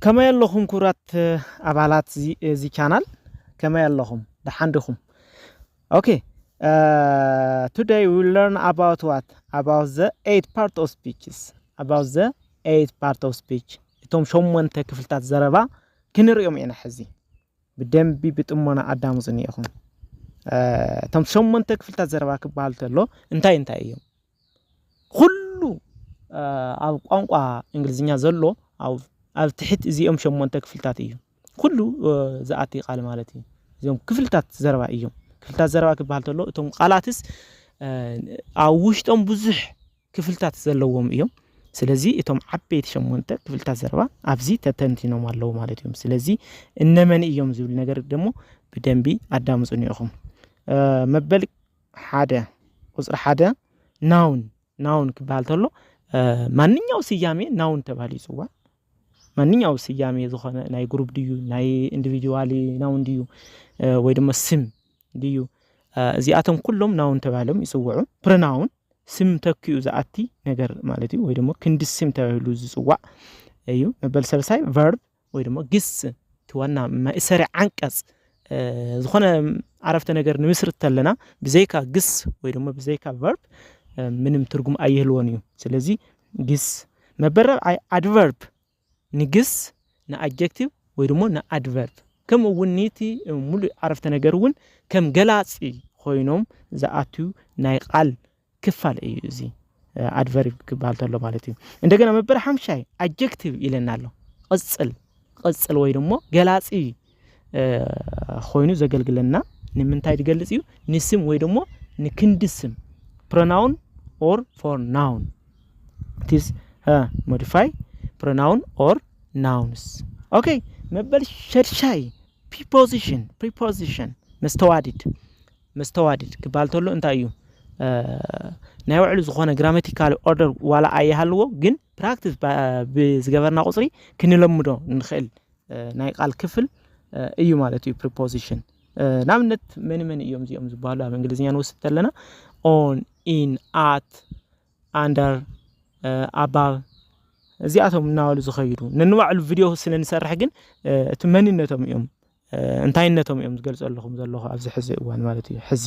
ከመይ ኣለኹም ክቡራት ኣባላት እዚ ቻናል? ከመይ ኣለኹም? ደሓን ዲኹም? Okay, today we will learn about what? About the eight part of speeches. About the eight part of speech. እቶም ሸሞንተ ክፍልታት ዘረባ ክንሪኦም ኢና ሕዚ። ብደንቢ ብጥሞና ኣዳምፁኒ ኢኹም። እቶም ሸሞንተ ክፍልታት ዘረባ ክበሃል ተሎ እንታይ እንታይ እዮም? ኩሉ ኣብ ቋንቋ እንግሊዝኛ ዘሎ ኣብ ትሕት እዚኦም ሸሞንተ ክፍልታት እዩ። ኩሉ ዝኣቲ ቃል ማለት እዩ። እዚኦም ክፍልታት ዘረባ እዮም። ክፍልታት ዘረባ ክበሃል ተሎ እቶም ቃላትስ ኣብ ውሽጦም ብዙሕ ክፍልታት ዘለዎም እዮም። ስለዚ እቶም ዓበይቲ ሸሞንተ ክፍልታት ዘረባ ኣብዚ ተተንቲኖም ኣለዉ ማለት እዮም። ስለዚ እነመን እዮም ዝብል ነገር ደሞ ብደንቢ ኣዳምፁኒ ኢኹም። መበል ሓደ፣ ቁፅሪ ሓደ፣ noun። Noun ክበሃል ተሎ ማንኛው ስያሜ noun ተባሂሉ ይፅዋዕ። ማንኛው ስያሜ ዝኾነ ናይ group ድዩ፣ ናይ individual noun ድዩ፣ ወይ ድማ ስም ድዩ፣ እዚኣቶም ኩሎም noun ተባሂሎም ይፅውዑ። Pronoun ስም ተኪኡ ዝኣቲ ነገር ማለት እዩ፣ ወይ ድማ ክንዲ ስም ተባሂሉ ዝፅዋዕ እዩ። መበል ሰልሳይ፣ verb ወይ ድማ ግስ፣ እቲ ዋና መእሰሪ ዓንቀፅ። ዝኾነ ዓረፍተ ነገር ንምስርት ተለና ብዘይካ ግስ ወይ ድማ ብዘይካ verb ምንም ትርጉም ኣይህልዎን እዩ። ስለዚ ግስ። መበል ራብዓይ፣ adverb፣ ንግስ፣ ንኣጀክቲቭ ወይ ድማ ንኣድቨርብ፣ ከምኡ እውን ኒቲ ሙሉእ ዓረፍተ ነገር እውን ከም ገላፂ ኮይኖም ዝኣትዩ ናይ ቃል ክፋል እዩ። እዚ ኣድቨርብ ክበሃል ተሎ ማለት እዩ። እንደገና መበል ሓምሻይ ኣጀክቲቭ ኢለና ኣሎ። ቅፅል፣ ቅፅል ወይ ድማ ገላፂ ኮይኑ ዘገልግለና ንምንታይ ዝገልፅ እዩ? ንስም ወይ ድማ ንክንዲ ስም። Pronoun or for noun. It is modify pronoun or nouns. Okay, መበል ሸድሻይ preposition። Preposition መስተዋድድ። መስተዋድድ ክበሃል ተሎ እንታይ እዩ? ናይ ባዕሉ ዝኾነ grammatical order ዋላ ኣይሃልዎ፣ ግን ፕራክቲስ ብዝገበርና ቁፅሪ ክንለምዶ ንኽእል ናይ ቃል ክፍል እዩ ማለት እዩ። Preposition ንኣብነት መን መን እዮም እዚኦም ዝበሃሉ ኣብ እንግሊዝኛ ንወስድ ተለና on፣ in፣ at፣ under፣ above፣ እዚኣቶም እናበሉ ዝኸይዱ ነንባዕሉ ቪድዮ ስለ ንሰርሕ ግን እቲ መንነቶም እዮም፣ እንታይነቶም እዮም ዝገልፀልኹም ዘለኹ ኣብዚ ሕዚ እዋን ማለት እዩ። ሕዚ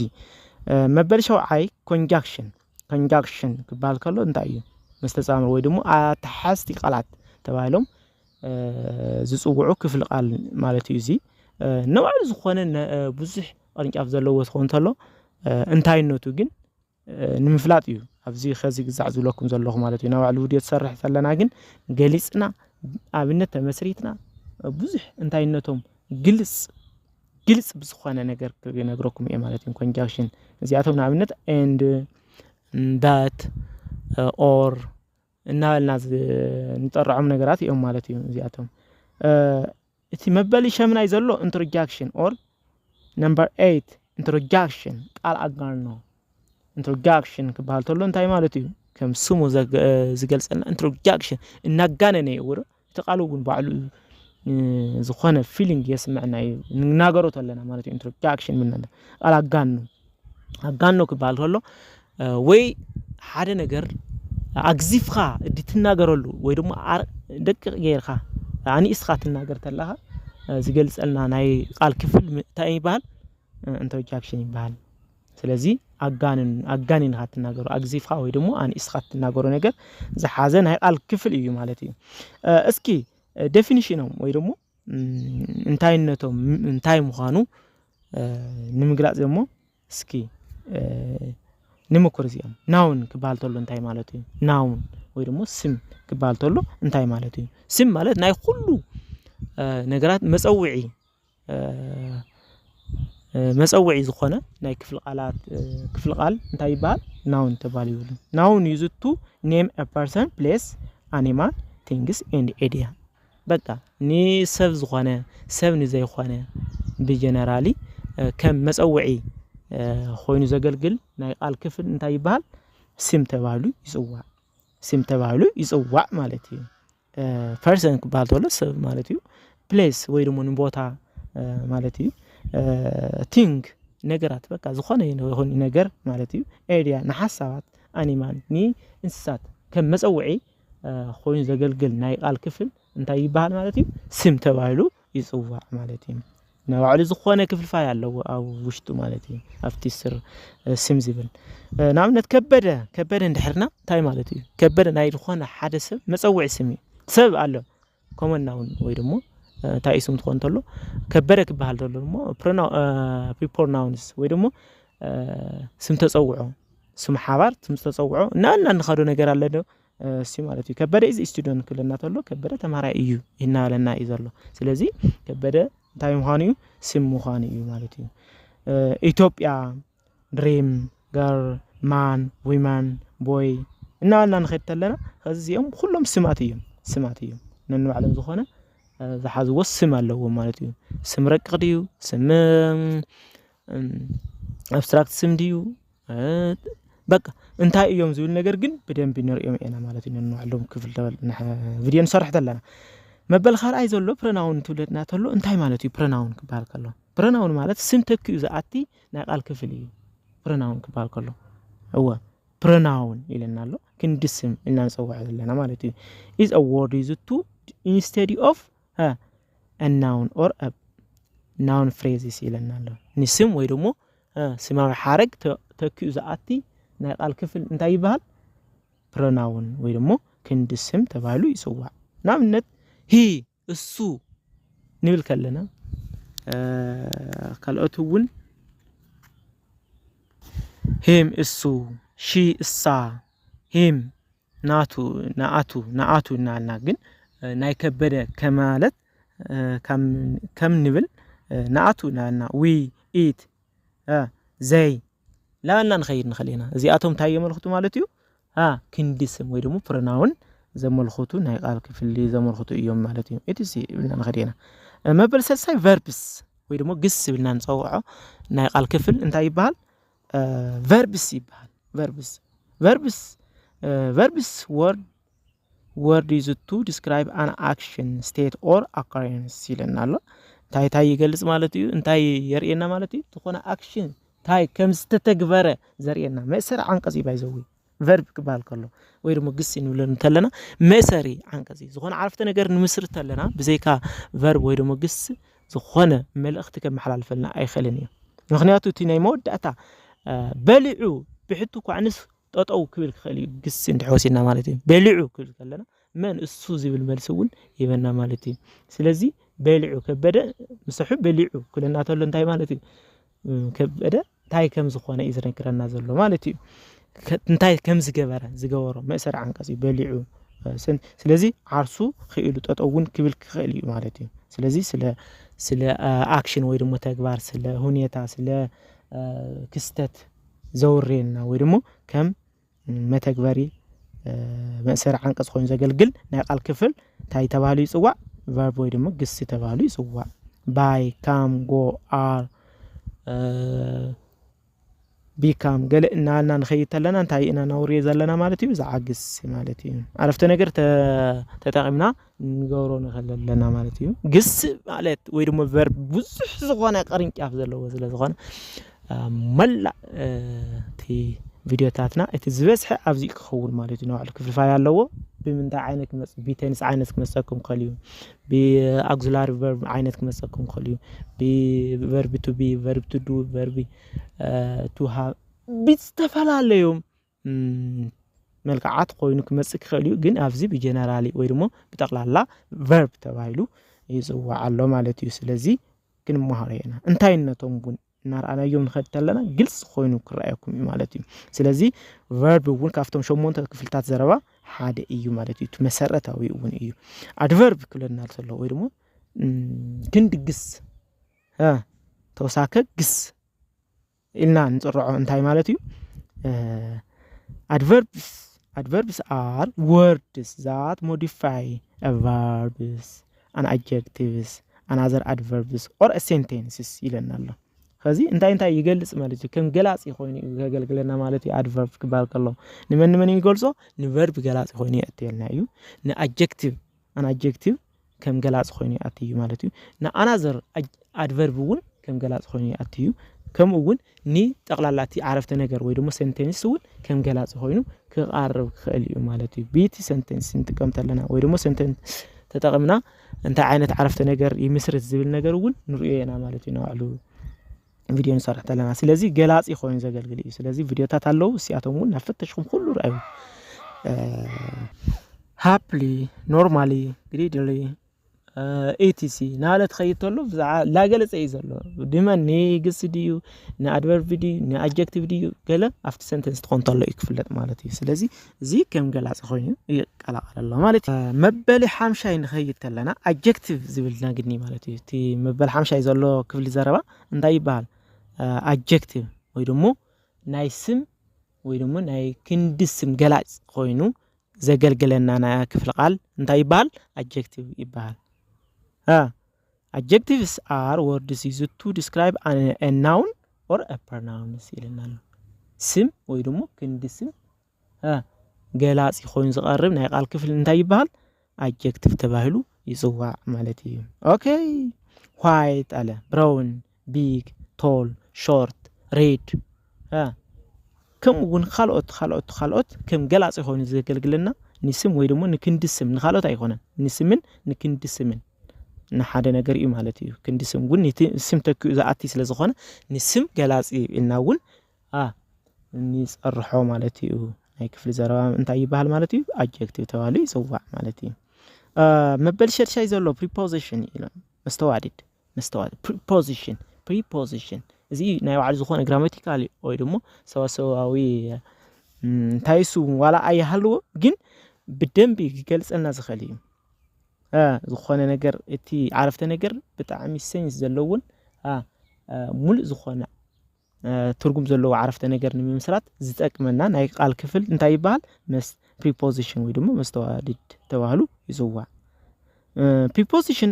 መበል ሸውዓይ conjunction። Conjunction ክበሃል ከሎ እንታይ እዩ? መስተፃምር ወይ ድማ ኣተሓዝቲ ቃላት ተባሂሎም ዝፅውዑ ክፍሊ ቃል ማለት እዩ። እዚ ነባዕሉ ዝኾነ ብዙሕ ቅርንጫፍ ዘለዎ ዝኸውን ተሎ እንታይነቱ ግን ንምፍላጥ እዩ ኣብዚ ከዚ ግዛዕ ዝብለኩም ዘለኹ ማለት እዩ። ናባዕሉ ቪድዮ ትሰርሕ ዘለና ግን ገሊፅና ኣብነት ተመስሪትና ብዙሕ እንታይነቶም ግልፅ ግልፅ ብዝኾነ ነገር ክነግረኩም እየ ማለት እዩ። Conjunction እዚኣቶም ንኣብነት and፣ that፣ or እናበልና ንጠርዖም ነገራት እዮም ማለት እዩ። እዚኣቶም እቲ መበሊ ሸምናይ ዘሎ interjection or number eight interjection ቃል ኣጋኖ። Interjection ክበሃል ተሎ እንታይ ማለት እዩ? ከም ስሙ ዝገልፀልና interjection እናጋነነ እዩ። እቲ ቃል እውን ባዕሉ ዝኾነ feeling የስምዐና እዩ ንናገሮ ተለና ማለት እዩ። Interjection ምንና ቃል ኣጋኖ። ኣጋኖ ክበሃል ከሎ ወይ ሓደ ነገር ኣግዚፍካ እዲ ትናገረሉ ወይ ድማ ደቂቕ ገይርካ ኣኒእስካ ትናገር ተለካ ዝገልፀልና ናይ ቃል ክፍል እንታይ ይበሃል? Interjection ይበሃል። ስለዚ ኣጋንን ኣጋኒንካ ትናገሮ ኣግዚፍካ ወይ ድማ ኣኒእስካ ትናገሮ ነገር ዝሓዘ ናይ ቃል ክፍል እዩ ማለት እዩ። እስኪ definition ኦም ወይ ደግሞ እንታይነቶም እንታይ ምዃኑ ንምግላፅ ደሞ እስኪ ንምኩር እዚኦም። Noun ክበሃል ተሎ እንታይ ማለት እዩ? Noun ወይ ደግሞ ስም ክበሃል ተሎ እንታይ ማለት እዩ? ስም ማለት ናይ ኩሉ ነገራት መፀውዒ መፀውዒ ዝኾነ ናይ ክፍሊ ቃላት ክፍሊ ቃል እንታይ ይበሃል? Noun ተባሂሉ ይብሉ። Noun is to name a person, place, animal, things and area። በቃ ንሰብ ዝኾነ ሰብ ንዘይኾነ ብጀነራሊ ከም መፀውዒ ኮይኑ ዘገልግል ናይ ቃል ክፍል እንታይ ይበሃል? ስም ተባሂሉ ይፅዋዕ። ስም ተባሂሉ ይፅዋዕ ማለት እዩ። Person ክበሃል ተሎ ሰብ ማለት እዩ። Place ወይ ደግሞ ንቦታ ማለት እዩ። Thing ነገራት በቃ ዝኾነ ይኹን ነገር ማለት እዩ። Area ንሓሳባት፣ animal ንእንስሳት ከም መፀውዒ ኮይኑ ዘገልግል ናይ ቃል ክፍል እንታይ ይበሃል ማለት እዩ? ስም ተባሂሉ ይጽዋዕ ማለት እዩ። ንባዕሉ ዝኾነ ክፍልፋይ ኣለዎ ኣብ ውሽጡ ማለት እዩ። ኣብቲ ስር ስም ዝብል ንኣብነት ከበደ ከበደ እንድሕርና እንታይ ማለት እዩ? ከበደ ናይ ዝኾነ ሓደ ሰብ መጸውዒ ስም እዩ። ሰብ ኣሎ common noun ወይ ደሞ እንታይ ስም ትኾን ተሎ ከበደ ክበሃል ተሎ ደሞ pronoun ወይ ደሞ ስም ተጸውዖ ስም ሓባር ስም ተጸውዖ እና እና እንኻዶ ነገር ኣለ ዶ እሲ ማለት እዩ። ከበደ is student ክብለና ተሎ ከበደ ተማራይ እዩ እናበለና እዩ ዘሎ። ስለዚ ከበደ እንታይ ምዃኑ እዩ? ስም ምዃኑ እዩ ማለት እዩ። ኢትዮጵያ፣ ድሪም፣ ገር፣ ማን፣ ዊማን፣ ቦይ እናበልና ንኸድ ተለና ከዚ እዚኦም ኩሎም ስማት እዮም። ስማት እዮም። ነንባዕሎም ዝኾነ ዝሓዝዎ ስም ኣለዎም ማለት እዩ። ስም ረቂቕ ድዩ? ስም ኣብስትራክት ስም ድዩ? በቃ እንታይ እዮም ዝብል ነገር ግን ብደንቢ ንሪኦም ኢና ማለት እዩ። ነንባዕሎም ክፍል ቪድዮ ንሰርሕ ተለና መበል ካልኣይ ዘሎ ፕረናውን ትብለትና ተሎ እንታይ ማለት እዩ? ፕረናውን ክበሃል ከሎ ፕረናውን ማለት ስም ተኪኡ ዝኣቲ ናይ ቃል ክፍል እዩ። ፕረናውን ክበሃል ከሎ እወ ፕረናውን ኢለና ኣሎ። ክንዲ ስም ኢልና ንፀውዖ ዘለና ማለት እዩ። is a word used to instead of a noun or a noun phrases ኢለና ኣሎ። ንስም ወይ ደሞ ስማዊ ሓረግ ተኪኡ ዝኣቲ ናይ ቃል ክፍል እንታይ ይበሃል? ፕሮናውን ወይ ደሞ ክንዲ ስም ተባሂሉ ይፅዋዕ። ንኣብነት ሂ እሱ ንብል ከለና ካልኦት እውን ሂም እሱ፣ ሺ እሳ፣ ሂም ናቱ፣ ንኣቱ፣ ንኣቱ እናበልና ግን ናይ ከበደ ከማለት ከም ንብል ንኣቱ እናበልና ዊ፣ ኢት፣ ዘይ እናበልና ንኸይድ ንኽእል ኢና። እዚኣቶም እንታይ የመልክቱ ማለት እዩ? ክንዲ ስም ወይ ደሞ ፕሮናውን ዘመልኽቱ ናይ ቃል ክፍሊ ዘመልኽቱ እዮም ማለት እዩ። እቲ ሲ ብልና ንኸድ ኢና። መበል ሰልሳይ ቨርብስ ወይ ደሞ ግስ ብልና ንፀውዖ ናይ ቃል ክፍል እንታይ ይበሃል? ቨርብስ ይበሃል። ቨርብስ ቨርብስ ቨርብስ ወርድ word used to describe an action, state or occurrence ኢለና ኣሎ። እንታይ እንታይ ይገልጽ ማለት እዩ? እንታይ የርእየና ማለት እዩ? ዝኾነ ኣክሽን እንታይ ከም ዝተተግበረ ዘርእየና መእሰሪ ዓንቀጽ እዩ። ባይዘዊ ቨርብ ክበሃል ከሎ ወይ ደሞ ግስ ንብሎ እንተለና መእሰሪ ዓንቀጽ እዩ። ዝኾነ ዓረፍተ ነገር ንምስርት ተለና ብዘይካ ቨርብ ወይ ደሞ ግስ ዝኾነ መልእኽቲ ከመሓላልፈልና ኣይኽእልን እዩ። ምኽንያቱ እቲ ናይ መወዳእታ በሊዑ ብሕቱ ኳዕንስ ጠጠው ክብል ክኽእል እዩ። ግስ እንድሕር ወሲድና ማለት እዩ። በሊዑ ክብል ከለና መን እሱ ዝብል መልሲ እውን ይበና ማለት እዩ። ስለዚ በሊዑ ከበደ ምሰሑ በሊዑ ክብለና ተሎ እንታይ ማለት እዩ? ከበደ እንታይ ከም ዝኾነ እዩ ዝነግረና ዘሎ ማለት እዩ። እንታይ ከም ዝገበረ ዝገበሮ መእሰሪ ዓንቀጽ እዩ በሊዑ። ስለዚ ዓርሱ ክኢሉ ጠጠው እውን ክብል ክኽእል እዩ ማለት እዩ። ስለዚ ስለ ስለ ኣክሽን ወይ ደሞ ተግባር ስለ ሁኔታ ስለ ክስተት ዘውርየና ወይ ደሞ ከም መተግበሪ መእሰሪ ዓንቀጽ ኮይኑ ዘገልግል ናይ ቃል ክፍል እንታይ ተባሂሉ ይጽዋዕ? ቨርብ ወይ ደሞ ግሲ ተባሂሉ ይጽዋዕ። ባይ፣ ካም፣ ጎ፣ ኣር፣ ቢካም ገለ እናበልና ንኸይድ ተለና እንታይ ኢና ነውርዮ ዘለና ማለት እዩ? ዝዓግስ ማለት እዩ። ዓረፍተ ነገር ተጠቒምና ንገብሮ ንኽእል ኣለና ማለት እዩ። ግስ ማለት ወይ ደሞ ቨርብ ብዙሕ ዝኾነ ቅርንጫፍ ዘለዎ ስለ ዝኾነ መላእ እቲ ቪድዮታትና እቲ ዝበዝሐ ኣብዚ ክኸውን ማለት እዩ። ንባዕሉ ክፍልፋይ ኣለዎ። ብምንታይ ዓይነት ክመጽእ ቢቴንስ ዓይነት ክመጸኩም ክእል እዩ። ብኣግዚላሪ ቨርብ ዓይነት ክመጸኩም ክእል እዩ። ብቨርብ ቱ ቢ ቨርብ ቱ ዱ ቨርብ ቱ ሃብ ብዝተፈላለዮም መልክዓት ኮይኑ ክመጽእ ክኽእል እዩ። ግን ኣብዚ ብጀነራሊ ወይ ደሞ ብጠቕላላ ቨርብ ተባሂሉ ይጽዋዕ ኣሎ ማለት እዩ። ስለዚ ክንመሃሮ ኢና። እንታይነቶም እውን እናረኣናዮም ንኸድ ተለና ግልፂ ኮይኑ ክረኣየኩም እዩ ማለት እዩ። ስለዚ ቨርብ እውን ካብቶም ሸሞንተ ክፍልታት ዘረባ ሓደ እዩ ማለት እዩ። እቲ መሰረታዊ እውን እዩ። ኣድቨርብ ክብለና ተሎ ወይ ደሞ ክንዲ ግስ ተወሳከ ግስ ኢልና ንፅርዖ እንታይ ማለት እዩ? Adverbs adverbs are words that modify a verbs, an adjectives, another adverbs or a sentences ኢለና ኣሎ። ከዚ እንታይ እንታይ ይገልፅ ማለት እዩ? ከም ገላፂ ኮይኑ እዩ ከገልግለና ማለት እዩ። ኣድቨርብ ክበሃል ከሎ ንመን ንመን ይገልፆ? ንቨርብ ገላፂ ኮይኑ የእትየልና እዩ። ንኣጀክቲቭ ኣን ኣጀክቲቭ ከም ገላፂ ኮይኑ ይኣቲ እዩ ማለት እዩ። ንኣናዘር ኣድቨርብ እውን ከም ገላፂ ኮይኑ ይኣቲ እዩ። ከምኡ እውን ንጠቕላላ እቲ ዓረፍተ ነገር ወይ ደሞ ሰንተንስ እውን ከም ገላፂ ኮይኑ ክቐርብ ክኽእል እዩ ማለት እዩ። ብቲ ሰንተንስ ንጥቀም ተለና ወይ ደሞ ሰንተንስ ተጠቒምና እንታይ ዓይነት ዓረፍተ ነገር ይምስርት ዝብል ነገር እውን ንርእዮ ኢና ማለት እዩ። ንባዕሉ ቪድዮ ንሰርሕ ተለና ስለዚ ገላፂ ኮይኑ ዘገልግል እዩ። ስለዚ ቪድዮታት ኣለዉ፣ እሲኣቶም እውን ናብ ፈተሽኩም ኩሉ ርኣዩ። ሃፕሊ፣ ኖርማሊ፣ ግሪድሊ፣ ኤቲሲ ናለ ትኸይድ ተሎ ብዛዕባ ላገለፀ እዩ ዘሎ። ድመ ንግስ ድዩ ንኣድቨርብ ድዩ ንኣጀክቲቭ ድዩ ገለ ኣብቲ ሰንተንስ ትኾን ተሎ እዩ ክፍለጥ ማለት እዩ። ስለዚ እዚ ከም ገላፂ ኮይኑ ይቀላቀል ኣሎ ማለት እዩ። መበሊ ሓምሻይ ንኸይድ ተለና ኣጀክቲቭ ዝብልና ግኒ ማለት እዩ። እቲ መበሊ ሓምሻይ ዘሎ ክፍሊ ዘረባ እንታይ ይበሃል? ኣጀክቲቭ ወይ ደሞ ናይ ስም ወይ ደሞ ናይ ክንዲ ስም ገላፅ ኮይኑ ዘገልግለና ናይ ክፍሊ ቃል እንታይ ይበሃል? ኣጀክቲቭ ይበሃል። Adjectives are words used to describe a noun or a pronoun ኢለና ኣሎ። ስም ወይ ደሞ ክንዲ ስም ገላፂ ኮይኑ ዝቐርብ ናይ ቃል ክፍሊ እንታይ ይበሃል? ኣጀክቲቭ ተባሂሉ ይፅዋዕ ማለት እዩ። ኦኬ፣ ዋይት ኣለ፣ ብራውን፣ ቢግ፣ ቶል፣ ሾርት፣ ሬድ፣ ከምኡ እውን ካልኦት ካልኦት ካልኦት ከም ገላፂ ኮይኑ ዘገልግለና ንስም ወይ ደሞ ንክንዲ ስም፣ ንካልኦት ኣይኮነን። ንስምን ንክንዲ ስምን ንሓደ ነገር እዩ ማለት እዩ። ክንዲ ስም እውን ነቲ ስም ተኪኡ ዝኣቲ ስለዝኾነ ንስም ገላፂ ኢልና እውን ንፀርሖ ማለት እዩ። ናይ ክፍሊ ዘረባ እንታይ ይበሃል ማለት እዩ? ኣጀክቲቭ ተባሂሉ ይፅዋዕ ማለት እዩ። መበል ሸድሻይ ዘሎ ፕሪፖዚሽን ኢሉ መስተዋድድ መስተዋድድ ፕሪፖዚሽን ፕሪፖዚሽን እዚ ናይ ባዕሉ ዝኾነ ግራማቲካል ወይ ደሞ ሰዋሰዋዊ እንታይ እሱ ዋላ ኣይሃልዎ ግን ብደንቢ ክገልፀልና ዝኽእል እዩ። ዝኾነ ነገር እቲ ዓረፍተ ነገር ብጣዕሚ ሴንስ ዘለውን ሙሉእ ዝኾነ ትርጉም ዘለዎ ዓረፍተ ነገር ንምምስራት ዝጠቅመና ናይ ቃል ክፍል እንታይ ይበሃል? መስ ፕሪፖዚሽን ወይ ድማ መስተዋድድ ተባህሉ ይፅዋዕ። Preposition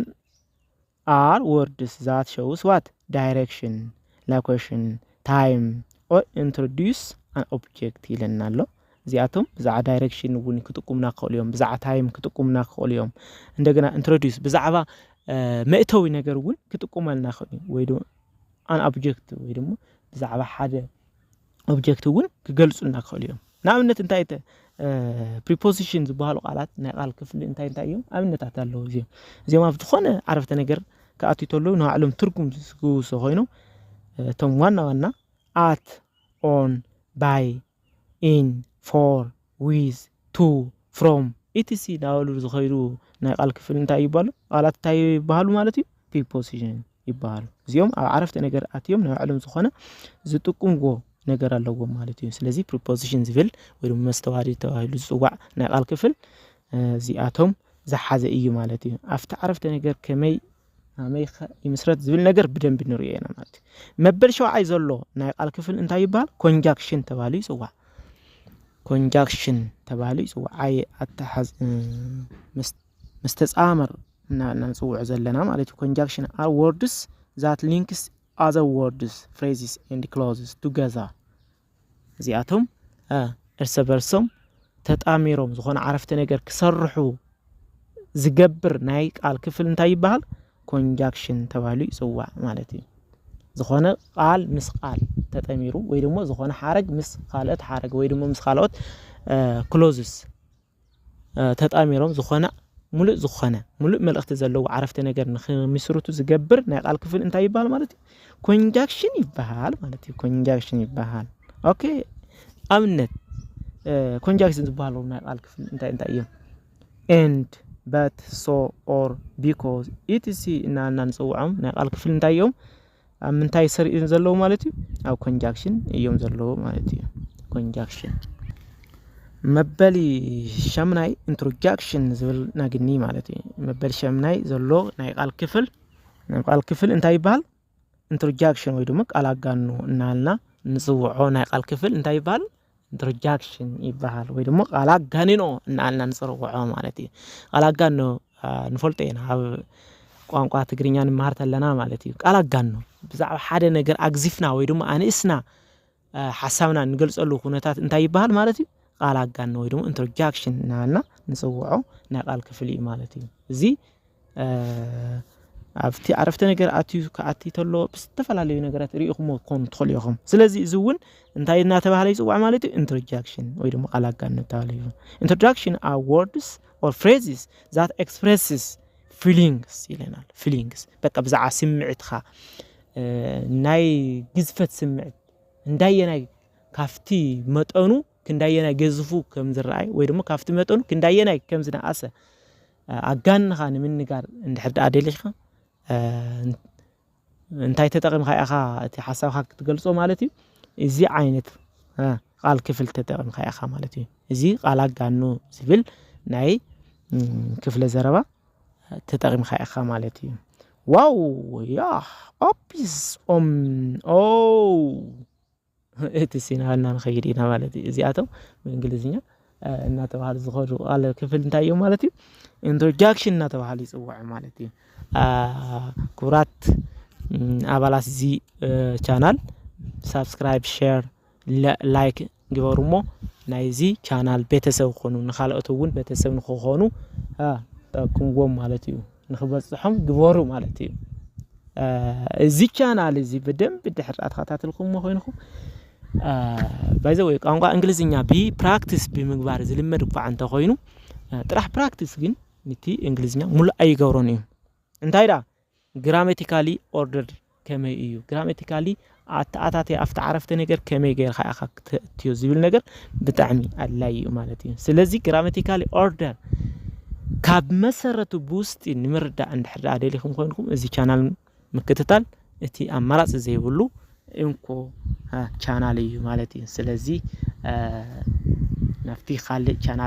are words that shows what? Direction, location, time, or introduce an object ኢለና ኣሎ። እዚኣቶም ብዛዕባ ዳይሬክሽን እውን ክጥቁምና ክኽእሉ እዮም። ብዛዕባ ታይም ክጥቁምና ክኽእሉ እዮም። እንደገና ኢንትሮዲዩስ ብዛዕባ መእተዊ ነገር እውን ክጥቁመልና ክኽእሉ ወይ ኣን ኦብጀክት ወይ ድማ ብዛዕባ ሓደ ኦብጀክት እውን ክገልፁልና ክኽእሉ እዮም። ንኣብነት እንታይ ተ ፕሪፖዚሽን ዝበሃሉ ቃላት ናይ ቃል ክፍሊ እንታይ እንታይ እዮም? ኣብነታት ኣለዉ። እዚኦም እዚኦም ኣብ ዝኾነ ዓረፍተ ነገር ክኣትዩ ተለዉ ንባዕሎም ትርጉም ዝስግውሶ ኮይኖም እቶም ዋና ዋና ኣት፣ ኦን፣ ባይ፣ ኢን፣ ፎር፣ ዊዝ፣ ቱ፣ ፍሮም ኢቲሲ እናበሉ ዝኸይዱ ናይ ቃል ክፍል እንታይ ይባሉ? ቃላት እንታይ ይባሃሉ ማለት እዩ? ፕሪፖዚሽን ይባሃሉ። እዚኦም ኣብ ዓረፍተ ነገር ኣትዮም ናይ ባዕሎም ዝኾነ ዝጥቁምዎ ነገር ኣለዎም ማለት እዩ። ስለዚ ፕሪፖዚሽን ዝብል ወይ ድማ መስተዋድድ ተባሂሉ ዝፅዋዕ ናይ ቃል ክፍል እዚኣቶም ዝሓዘ እዩ ማለት እዩ። ኣብቲ ዓረፍተ ነገር ከመይ ኣመይ ይምስረት ዝብል ነገር ብደንቢ ንሪኦ ኢና ማለት እዩ። መበል ሸውዓይ ዘሎ ናይ ቃል ክፍል እንታይ ይበሃል? ኮንጃክሽን ተባሂሉ ይፅዋዕ። ኮንጃክሽን ተባሂሉ ይፅዋዕ። ኣይ ኣተሓዝ ምስ ተፃመር እና ንፅውዖ ዘለና ማለት እዩ። Conjunction are words that links other words, phrases and clauses together። እዚኣቶም እርስ በርሶም ተጣሚሮም ዝኾነ ዓረፍተ ነገር ክሰርሑ ዝገብር ናይ ቃል ክፍል እንታይ ይበሃል? ኮንጃክሽን ተባሂሉ ይፅዋዕ ማለት እዩ። ዝኾነ ቃል ምስ ቃል ተጠሚሩ ወይ ድማ ዝኾነ ሓረግ ምስ ካልኦት ሓረግ ወይ ድማ ምስ ካልኦት ክሎዝስ ተጣሚሮም ዝኾነ ሙሉእ ዝኾነ ሙሉእ መልእኽቲ ዘለዎ ዓረፍተ ነገር ንክምስርቱ ዝገብር ናይ ቃል ክፍል እንታይ ይበሃል ማለት እዩ? ኮንጃክሽን ይበሃል ማለት እዩ። ኮንጃክሽን ይበሃል። ኦኬ፣ ኣብነት ኮንጃክሽን ዝበሃሉ ናይ ቃል ክፍል እንታይ እንታይ እዮም? And, but, so, or, because ኢቲሲ እናበልና ንፅውዖም ናይ ቃል ክፍል እንታይ እዮም? ኣብ ምንታይ ሰሪኡ ዘለዉ ማለት እዩ? ኣብ ኮንጃክሽን እዮም ዘለዉ ማለት እዩ። ኮንጃክሽን መበሊ ሸምናይ ኢንትሮጃክሽን ዝብል ናግኒ ማለት እዩ። መበሊ ሸምናይ ዘሎ ናይ ቃል ክፍል ናይ ቃል ክፍል እንታይ ይበሃል? ኢንትሮጃክሽን ወይ ድማ ቃል ኣጋኖ እናበልና ንፅውዖ ናይ ቃል ክፍል እንታይ ይበሃል? ኢንትሮጃክሽን ይበሃል ወይ ድማ ቃል ኣጋንኖ እናበልና ንፅውዖ ማለት እዩ። ቃል ኣጋኖ ንፈልጦ ኢና ኣብ ቋንቋ ትግርኛ ንመሃር ተለና ማለት እዩ። ቃል ኣጋኖ ብዛዕባ ሓደ ነገር ኣግዚፍና ወይ ድማ ኣንእስና ሓሳብና ንገልፀሉ ኩነታት እንታይ ይበሃል ማለት እዩ? ቃል ኣጋኖ ወይ ድማ ኢንትሮጃክሽን እናበልና ንፅውዖ ናይ ቃል ክፍሊ እዩ ማለት እዩ። እዚ ኣብቲ ዓረፍተ ነገር ኣትዩ ክኣቲ ተሎ ብዝተፈላለዩ ነገራት ርኢኹሞ ክኾኑ ትኽእሉ ኢኹም። ስለዚ እዚ እውን እንታይ እናተባህለ ይፅዋዕ ማለት እዩ? ኢንትሮጃክሽን ወይ ድማ ቃል ኣጋኖ ተባሂሉ እዩ። Introduction are words or phrases that expresses feelings ይለናል። Feelings በቃ ብዛዕባ ስምዒትካ ናይ ግዝፈት ስምዒት እንዳየናይ ካብቲ መጠኑ ክንዳየናይ ገዝፉ ከም ዝረኣይ ወይ ድማ ካብቲ መጠኑ ክንዳየናይ ከም ዝነኣሰ ኣጋንኻ ንምንጋር እንድሕር ደኣ ደሊኻ እንታይ ተጠቒምካ ኢኻ እቲ ሓሳብካ ክትገልጾ ማለት እዩ። እዚ ዓይነት ቃል ክፍል ተጠቒምካ ኢኻ ማለት እዩ። እዚ ቃል ኣጋኑ ዝብል ናይ ክፍለ ዘረባ ተጠቒምካ ኢኻ ማለት እዩ። ዋው ያ ኦፒስ ኦም ኦ እቲ ሲናና ንኸይድ ኢና ማለት እዩ። እዚኣቶም ብእንግሊዝኛ እናተባሃሉ ዝኸዱ ቃል ክፍል እንታይ እዮም ማለት እዩ? ኢንትሮዳክሽን እናተባሃሉ ይፅውዑ ማለት እዩ። ክቡራት ኣባላት እዚ ቻናል ሳብስክራይብ፣ ሸር፣ ላይክ ግበሩ እሞ ናይዚ ቻናል ቤተሰብ ክኾኑ ንካልኦት እውን ቤተሰብ ንክኾኑ ጠቅምዎም ማለት እዩ። ንክበፅሖም ግበሩ ማለት እዩ። እዚ ቻናል እዚ ብደንብ ድሕር ኣተኸታተልኩሞ ኮይንኩም ባይዘወይ ቋንቋ እንግሊዝኛ ብፕራክቲስ ብምግባር ዝልመድ እኳ እንተኮይኑ ጥራሕ ፕራክቲስ ግን ንቲ እንግሊዝኛ ሙሉእ ኣይገብሮን እዩ። እንታይ ዳ ግራማቲካሊ ኦርደር ከመይ እዩ? ግራማቲካሊ ኣተኣታትያ ኣብቲ ዓረፍተ ነገር ከመይ ገይርካ ኢኻ ክተእትዮ ዝብል ነገር ብጣዕሚ ኣድላይ እዩ ማለት እዩ። ስለዚ ግራማቲካሊ ኦርደር ካብ መሰረቱ ብውስጢ ንምርዳእ እንድሕር ደኣ ደሊኹም ኮይንኩም እዚ ቻናል ምክትታል እቲ ኣማራፂ ዘይብሉ እንኮ ቻናል እዩ ማለት እዩ። ስለዚ ናብቲ ካልእ ቻናል